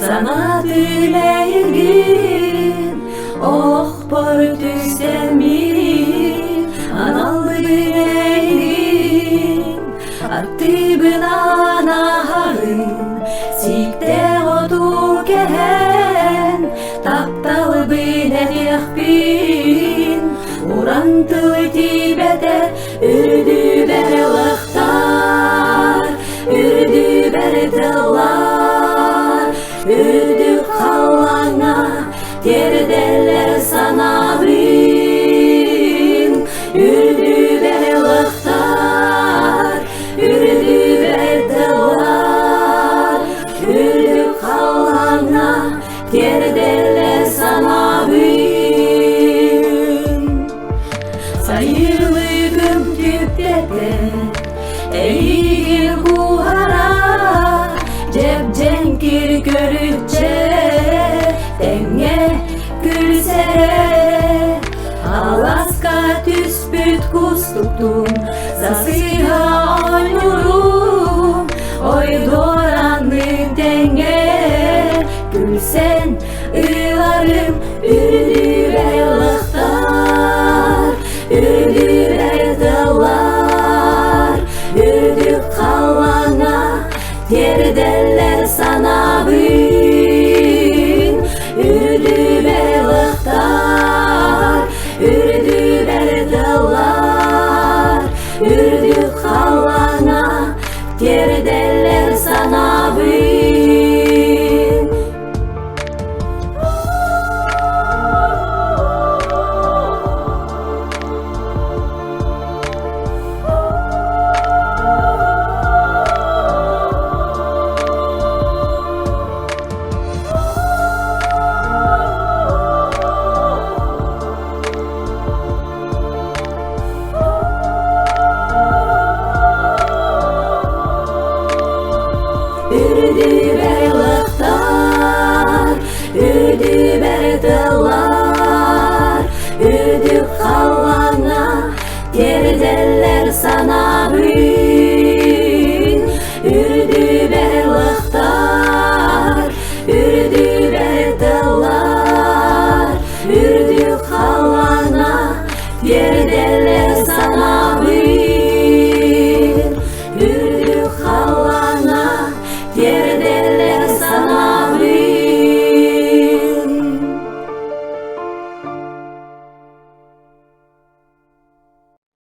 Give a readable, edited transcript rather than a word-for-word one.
Санаатым эйигин олохпор түстэммит аналбын эйигин аттыбын анаһарын сииктээх оту кэһэн тапталбын этиэхпин уран тыл тиийбэтэ үрдүбэр ылахтар үрдүбэр тыллар үрдүк халлааҥҥа тиэрдэллэр санаабын үрдүбэр ылахтар үрдүбэр тыллар үрдүк халлааҥҥа тиэрдэллэр санаабын Сайылыгым түптэтэ эйигин кууһара дьэп-дьэҥкир көрүччэ тэҥҥэ күлсэрэ аласка түспүт кустуктун сасыһа оонньуурум ойдуоранныын тэҥҥэ күлсэн ыларым үрдүбэр ылахтар үрдүбэр тыллар үрдүк халлааҥҥа тиэрдэллэр санаабын үрдүбэр ылахтар үрдүбэр тыллар үрдүк халлааҥҥа тиэрдэллэр санаабын. Үрдүбэр.